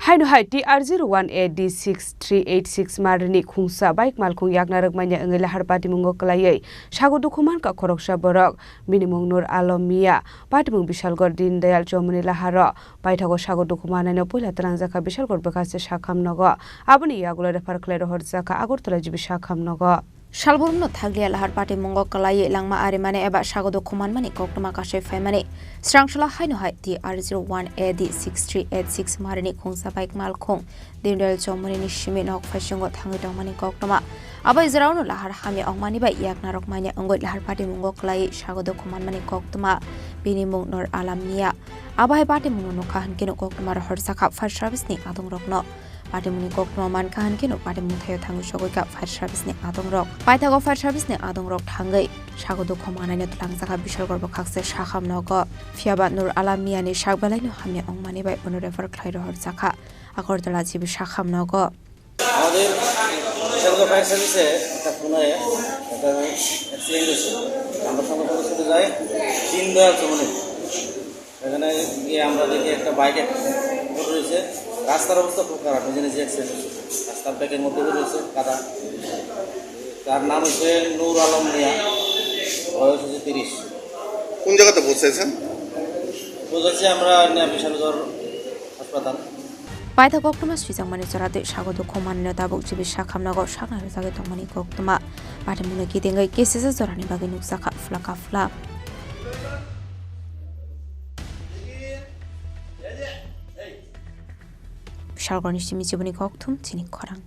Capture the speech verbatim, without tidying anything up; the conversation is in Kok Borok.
Haino hai T R zero one A D six three eight six marini khungsa bike malkhung yakna rwkmanya wngwi lahar patimungo kwlaiwi sago dukhu mankha khoroksa borok. Bini mung Nur Alom Mia, patimung Bishalgarh Deen Dayal Chowmuni laharo. Paithago sago dukhu manaino puila twlangjakha Bishalgarh bwkhaste sakham nogo. Aboni yagulo refer khlai rohorjakha Agartala G B sakham nogo. Salbrumno thakliya lahar patimungo kwlaiwi langma arimani eba sago dukhu manmani koktwma kasui phaimani. Srangsala haino hai T R zero one A D six three eight six marini khungsa bike malkhung Deen Dayal Chowmunini simi nok phaisingo thangwi tongmani koktwma. Abo jeraono lahar hamya ongmani bai yaknarok manya wngwi lahar patimungo kwlaiwi sago dukhu manmani koktwma. Bini mung Nur Alom Mia. Abo hai patimungno nukha hwnkhe no koktwma rohorjakha fire service ni adongrokno. Patimungni koktwma mankha hwnkhe no patimung thaio thangwi sogwikha fire service ni adongrok. Paithago fire service ni adongrok thangwi sago dukhu manaino twlangjakha Bishalgarh bwkhakse sakham nogo. Phiyaba Nur Alom Mia ni sak belaino hamya wngmani bai bono refer khlai rohorjakha Agartala G B sakham nogo. আমাদের বিশালগড় ফায়ার সার্ভিসে একটা পুনায় একটা অ্যাক্সিডেন্ট হয়েছে। আমরা সঙ্গে সঙ্গে ছুটে যাই দীনদয়াল চৌমুহনী। এখানে গিয়ে আমরা দেখি একটা বাইক পড়ে রয়েছে। রাস্তার অবস্থা খুব খারাপ, নিজে নিজে অ্যাক্সিডেন্ট হয়েছে। রাস্তার ব্যাকের মধ্যে পড়ে রয়েছে কাদা। তার নাম হচ্ছে নূর আলম মিয়া, বয়স হচ্ছে তিরিশ। কোন জায়গাতে পৌঁছাইছেন? পৌঁছাচ্ছি আমরা এখানে বিশালগড় হাসপাতাল। Paithago koktwma swijak mani chwra tei sago dukhu manino tabuk G B sakham nogo sakna rwjagwi tongmani koktwma. Patimungno kitingwi kisisa jorani bagwi nukjakha phla ka phla. Bishalgarhni simi chibuni kokthum chini khorang.